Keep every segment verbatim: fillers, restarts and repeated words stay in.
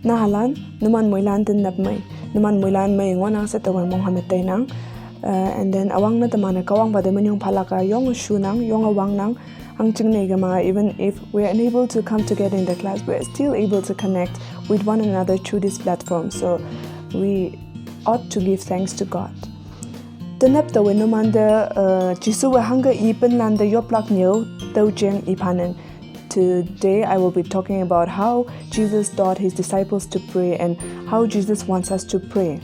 Nahalan, numan moilan te nap mei. Numan moilan mei ngonang se tawen mong hame teinang. Uh, and then awang na teman-e Kahwang pa de menyong phalaka yong shunang, yong awang nang, hang chingne kama, even if we are unable to come together in the class, we are still able to connect with one another through this platform. So we ought to give thanks to God. Tenap tawe numan de, uh, Jesu we hangke i penlan de yoplak nyo tau jeng i panen. Today I will be talking about how Jesus taught his disciples to pray and how Jesus wants us to pray.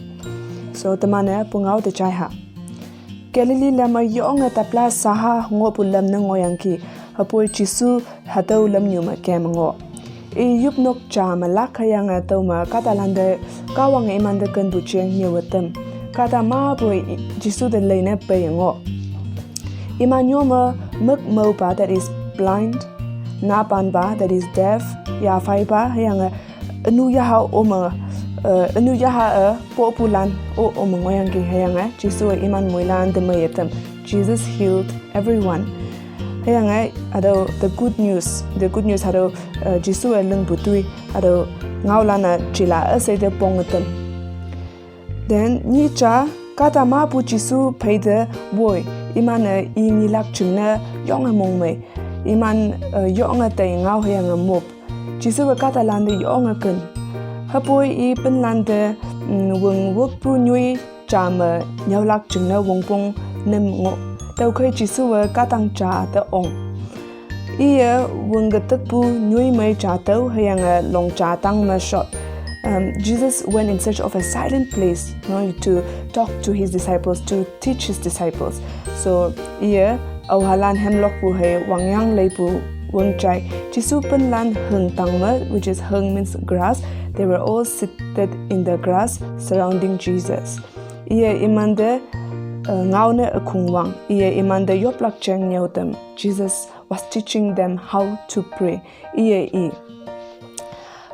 So teman-e pungao de chai ha. Galilee lam a yong a tapla saha ngo pu lam ne ngoyang ki. Hapoi Jesu hatau lam nyu ma kem ngo. I yup nok cha ma lak hayang a tau ma kata lande Kahwang iman de ken bu cheng nyewe tem. Kata ma poi Jesu de leine pei ngo. Iman nyo ma mek mau pa, that is blind, napan pa, that is deaf, ya fai pa, hayang a enu yaha oma, uh, enu yaha a po pulan o oma ngoyang ki hayang a Jesu iman moilan de mei tem. Jesus healed everyone. Hayang a, ado the good news, the good news ado, uh, Jesu a leng putui, ado ngaolana chila a se de pong tem. Then ni cha kata ma pu Jesu pei de boy, iman a i ni lak ching na yong a mong mei. Iman, uh, yong a tei ngao hayang a mop. Jesu a kata lande yong a ken. Hapoi i penlan de, mm, weng wuk pu nyui cha ma nyau lak ching na wong pong nem ngo. Tau kai Jesu a katang cha de ong. Iye weng getek pu nyui mei cha tau hayang a long cha tang ma shot. Um, Jesus went in search of a silent place, you know, to talk to his disciples, to teach his disciples. So iye au halan hemlok pu hei wangyang lei pu weng chai. Jesu penlan heng tang ma, which is heng means grass. They were all seated in the grass surrounding Jesus. Iye iman de, uh, ngao ne akung wang. Iye iman de yoplak cheng nyau tem. Jesus was teaching them how to pray. Iye i.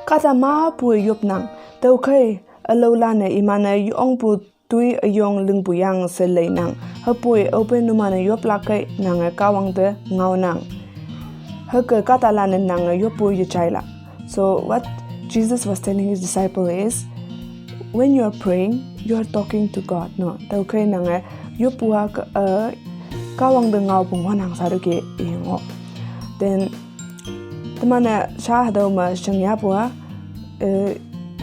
Kata ma pu yop nang. Tau kai alau lane iman a yong pu tui ayong leng pu yang se lei nang. Hapoi open numan a yoplak kai nang a Kahwang de ngao nang. Hake kata lane nang a yop pu ye chai la. So what Jesus was telling his disciple is, when you are praying, you are talking to God. No, tau kai nang a yop pu a, uh, Kahwang de ngao pu ngonang sa do ke i ngo. Then teman a sha hadau ma sheng ya pu a, uh,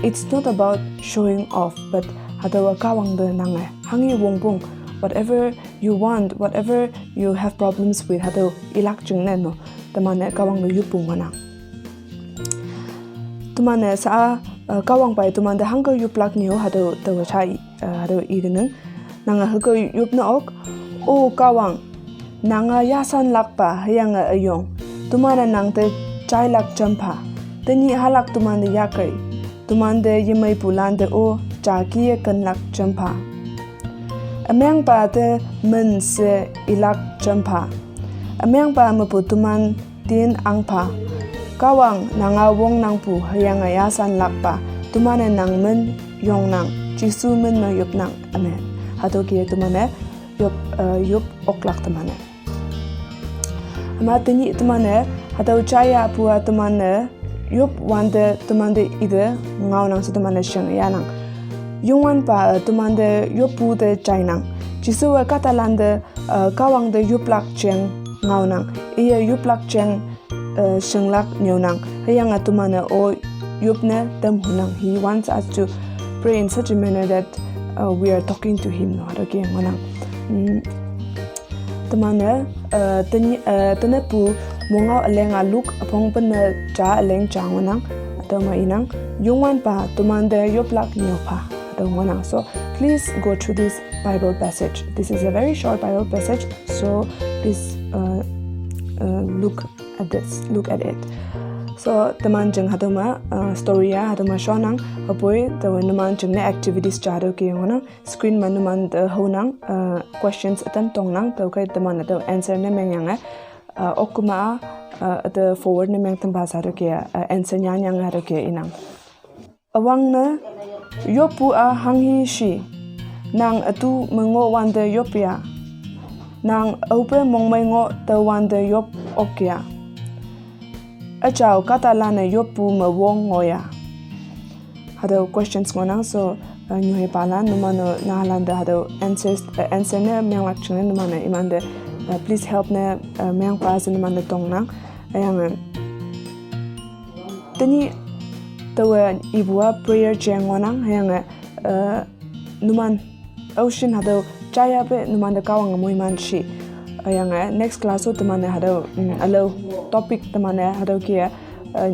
it's not about showing off, but hadau a Kahwang de nang a hangi wong pung, whatever you want, whatever you have problems with, hadau ilak ching ne no. Teman a Kahwang de yup pu ngonang. Teman a sa, uh, Kahwang pai teman de hangke yuplak nyo hadau tau chai, uh, hadau i geneng. Nang a heke yup na ok. O Kahwang, nang a yasan lak pa hayang a ayong. Teman a nang te chai lak chempha. Te ni halak teman de yakai. Teman de yemei pulan de o cha ki ye ken lak chempha. Ameng pa te men se ilak chempha. Ameng pa mepu teman tin angpa. Kahwang nang a wong nang pu hayang a yasan lak pa. Teman a nang men yong nang. Jesu men ma yup nang. Amen. Hadau ke teman a yup, uh, yup oklak teman a. Ama teni teman a hadau chaya pu a teman a yup wande teman de ide ngao nang se teman a sheng ya nang. Yongwan pa, uh, teman de yup pu de chai nang. Jesu a kata lande, uh, Kahwang de yuplak cheng ngao nang. Iye yuplak cheng, uh, shenglak nyau nang. Hayang a teman a o yup ne tem hunang. He wants us to pray in such a manner that, uh, we are talking to him. No, hadau ke ngonang. Mm. Teman a, uh, teni, uh, tene pu mongao aleng a Luk apong pen a cha aleng cha ngonang. Hadau ma inang. Yongwan pa teman de yoplak nyau pa. Hadau ngonang. So please go through this Bible passage. This is a very short Bible passage. So please, uh, uh, look at this, look at it. So teman jeng hadau ma, uh, story ya hadau ma shonang. Hapoi tau numan jeng ne activities cha hadau ke ngonang. Screen ma numan de ho nang, uh, questions atan tong nang, tau kai teman de answer ne meng yang a, uh, okuma, uh, de forward ne meng temba sa hadau ke, uh, answer nyan yang hadau ke inang. Awang ne, yup pu a hanghi shi. Nang atu mengo wande yup ya. Nang aupe mongmei ngo tau wande yup ok ya. Achau kata lane yup pu me wong ngo ya. hatüo questions ngohnang, so, uh, nyuheipalan, numan-o nahalante hatüo answers, uh, answer ne menglak jingne numan-e imante, uh, please help ne, uh, mengpa she numante tongnang. Hüyange tenyih taowe ipu-a prayer jeng ngohnang, hüyange, uh, numan ocean hatüo jaiyape numante Kahwange moiman shi. Hüyange next class-o teman-e hatüo, mm, ülao topic teman-e hatüo ke, uh,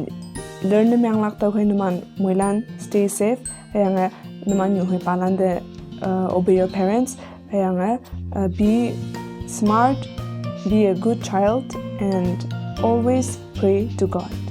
learn ne menglak tüokhei numan moilan stay safe. Hüyange numan nyuheipalante, uh, obey your parents. Hüyange, uh, be smart, be a good child, and always pray to God.